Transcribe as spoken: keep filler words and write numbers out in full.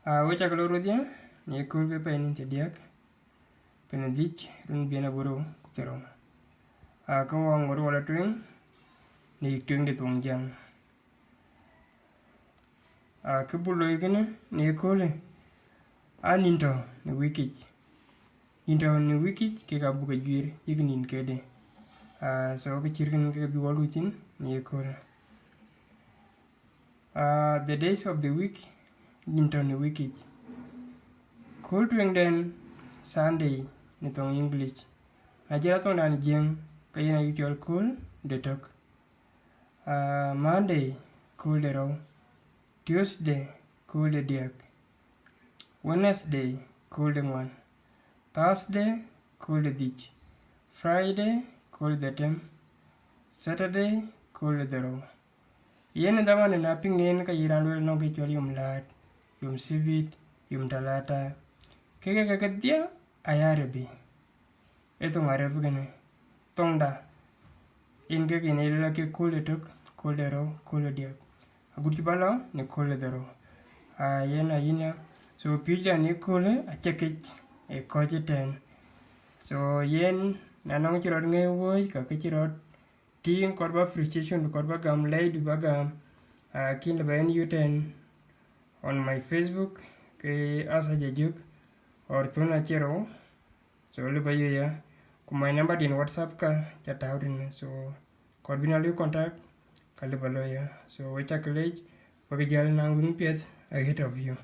Aa, we cak lor wedhie, në ye kööl ke pɛɛi nïn thiërdiäk, pɛɛi dhïc, run biɛn aburou ku thiërrou. Aa, ke wɔ ŋot wala tueŋ, në yïk tueŋ de thuɔŋ Jiëŋ. Aa, kë buk looi kënë në ye köölë, aa nïn tɔ̈ në wikic. Nïn tɔ̈ në wikic kek abuk ke juiir yïk nïn kede. Aa, so kë cït kënë kek bï wɔ luui thïn në ye köölë. Aa, the days of the week, nïn tɔ̈ në wikic. Kööl tueŋden, Sunday në thoŋ English. Na jël a thoŋdan Jiëŋ, ke yen ayï cɔl kööl de tök. Aa, Monday, kööl de rou. Tuesday, kööl de diäk. Wednesday, kööl de ŋuan. Thursday, kööl de dhïc. Friday, kööl de tem. Saturday, kööl de dhorou. Yen ë dhaman ë na piŋ en, ka yï raan lueel nɔŋ kë cɔl yom laat, yom sibit, yom talata. Keke ke kedhie aya Arabi. Ee thoŋ Arab kënë. Thoŋda, yen kek yen ee lueel ke kööl de tök, kööl de rou, kööl de diäk. Agut cï ba lɔ në kööl de dhorou. Aa, yen ayïn ya. So, piööcdan ë köölë acie kec ë kɔc ëtɛ̈ɛ̈n. So, yen na nɔŋ cï rɔt ŋëë wööc, ka kë cï rɔt tïŋ, kɔɔr ba appreciation, kɔɔr ba gam, lɛcdu ba gam. Aa, kïn lë ba en yök tɛ̈ɛ̈n on my Facebook, ke Asa Jajök, or Thun Acerou. So, lë ba yök ya. Ku my number din WhatsApp ka ca tääu tënë. So, kɔɔr bï na luui contact, ka lë ba looi ya. So, we cak lec, ba ke jäl naŋ wën piɛth ahead of you.